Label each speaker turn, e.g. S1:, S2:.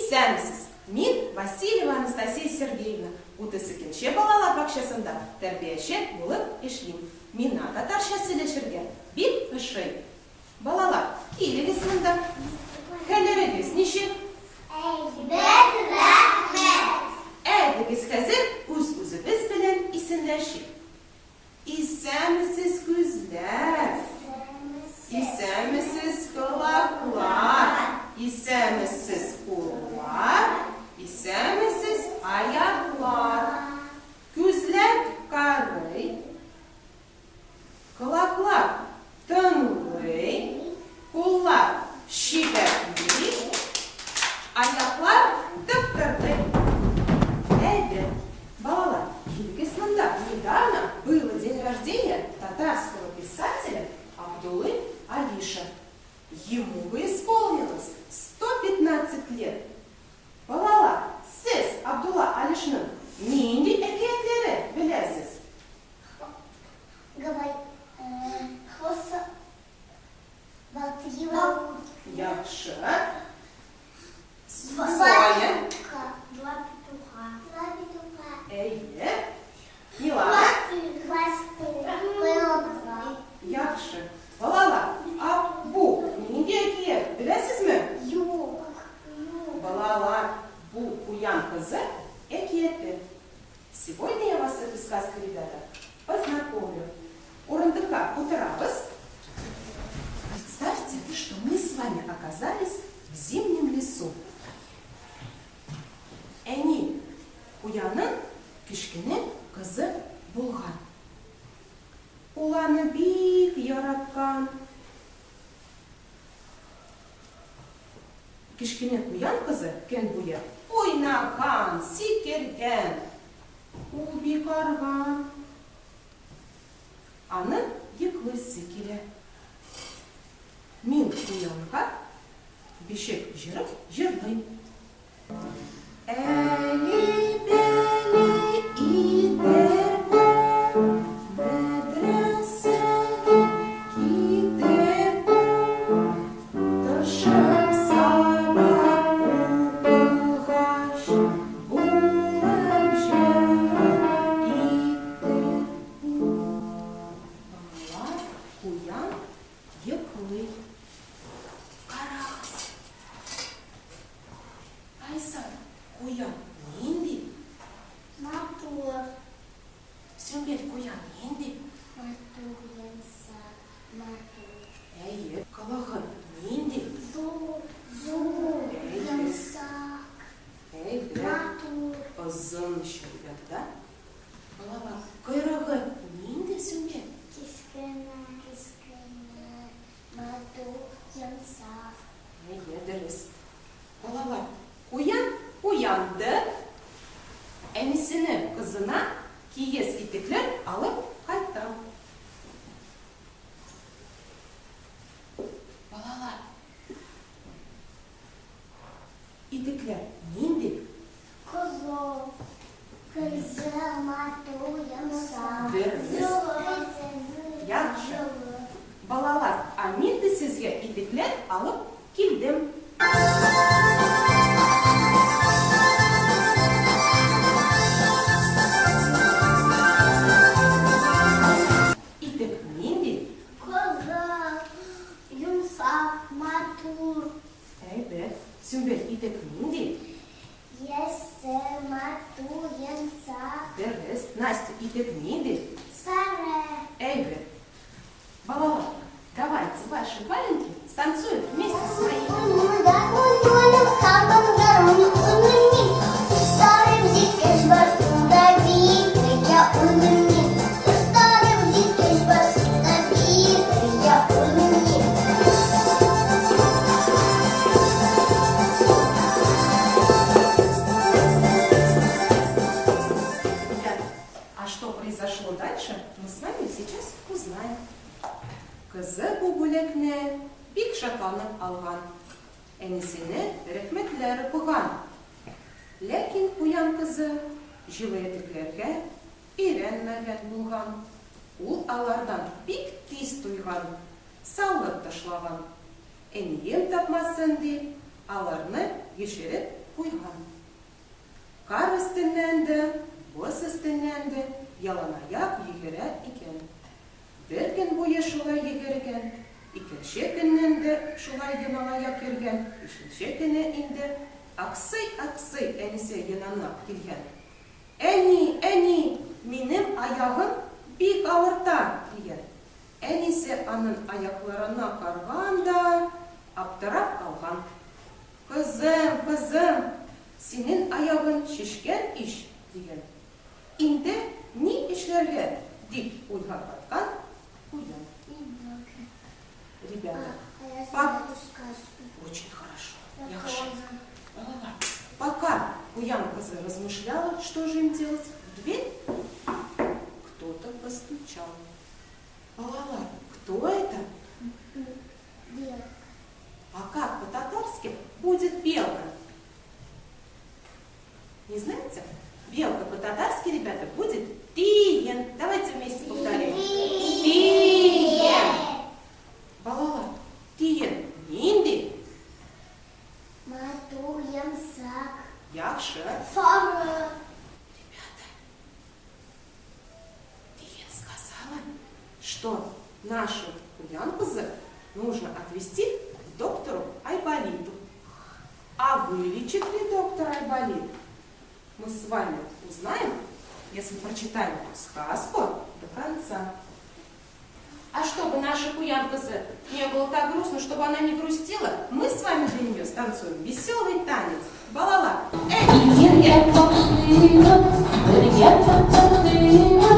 S1: Исәнмесез! Мин Васильева Анастасия Сергеевна, 32 нче балалар бакчасында тәрбияче булып эшлим. Мина татарча сөйләшергә бик ошый. Балалар, килегез монда. Хәлләрегез ничек?
S2: Әйбәт, рәхмәт!
S1: Әйдәгез хәзер үз-үзебез белән исәнләшик. Исәнмесез, күзләр! Исәнмесез, колаклар! Исәнмесез, куллар! Исәнмесез, аяклар! Күзләр карый, колаклар тыңлый, куллар чибәрли, аяклар тыптырдый. Әйдә, балалар, килегез монда. Недавно было день рождения татарского писателя Абдуллы Алиша. Ему бы исполнилось 115 лет. Балалар, сез Абдулла Алишның нинди әкиятләре беләсез? Яхшы. Соня.
S2: Два петуха. Два петуха.
S1: Әйе. Милана. Яхшы. Балалар, а бу нинди әкият, беләсезме?
S2: Юк.
S1: Балалар, бу Куян кызы әкияте. Сегодня я вас с этой сказкой, ребята, познакомлю. Урындыкка утырабыз. Представьте, что мы с вами оказались в зимнем лесу. Әни куянның кечкенә кызы булган. Ул аны бик яраткан. Кечкенә куян кызы көн буе уйнаган, сикергән. Ул бик арган. Аның йоклыйсы килә. Мин куянга бишек җырын җырлыйм. Әле-бәле итәр бу, мәдрәсәгә китәр бу. Тырышып сабак укыгач, булып җырын итәр бу. Балалар, куян йоклый. Карагыз. Айсан, куян нинди?
S2: Матур.
S1: Сөмбел, куян нинди?
S2: Матур, йомшак, матур.
S1: Әйе, колагы нинди?
S2: Зур, зур, йомшак.
S1: Әйбәт.
S2: Матур.
S1: Озын еще, ребята, да? Балалар, койрыгы нинди, Сөмбел?
S2: Кечкенә, кечкенә, матур, йомшак.
S1: Әйе, дөрес. Балалар, куян уянды. Әнисенең кызына киез итекләр алып кайта. Балалар, итекләр нинди?
S2: Кызыл. Кызыл, матур, йомшак.
S1: Дөрес. Яхшы. Балалар, ә мин дә сезгә итекләр алып килдем. Итек нинди?
S2: Кызыл, йомшак, матур.
S1: Әйбәт. Сөмбел, итек нинди?
S2: Яшел, матур, йомшак.
S1: Дөрес. Настя, итек нинди?
S2: Сары.
S1: Әйбәт. Балалар, давайте ваши валенки станцуют вместе с моими. Ребята, а что произошло дальше, мы с вами сейчас узнаем. Кызы бу бүләкне бик шатланып алган. Әнисенә рәхмәтләр укыган. Ләкин куян кызы җылы итекләргә өйрәнмәгән булган. Ул алардан бик тиз туйган, салып ташлаган. Әнием тапмасын дип, аларны яшереп куйган. Кар өстеннән дә, боз өстеннән дә яланаяк йөгерә икән. Бер көн буе шулай йөгергән, икенче көннән дә шулай яланаяк йөргән, өченче көне инде аксый-аксый әнисе янына килгән. Әни, әни, минем аягым бик авырта, дигән. Әнисе аның аякларына караган да аптырап калган. Кызым, кызым, синең аягың шешкән ич, дигән. Инде ни эшләргә, дип уйга баткан куян. Ребята,
S2: А я знаю эту сказку.
S1: Очень хорошо.
S2: Я
S1: Яхшы.
S2: тоже.
S1: Балалар, пока куян кызы размышляла, что же им делать, в дверь кто-то постучал. Балалар, кто это?
S2: Белка.
S1: А как по-татарски будет белка? Не знаете? Белка по-татарски, ребята, будет тиен. Давайте вместе повторим. Тиен. Балалар, тиен нинди?
S2: Матур, йомшак.
S1: Яхшы.
S2: Сары.
S1: Ребята, тиен сказала, что нашу куян кызы нужно отвезти к доктору Айболиту. А вылечит ли доктор Айболит? Мы с вами узнаем, если прочитаем сказку до конца. А чтобы наша куян кызы не было так грустно, чтобы она не грустила, мы с вами для нее станцуем веселый танец. Балала. Эй,
S3: Бергә ташлыйбыз, бергә таптадыбыз.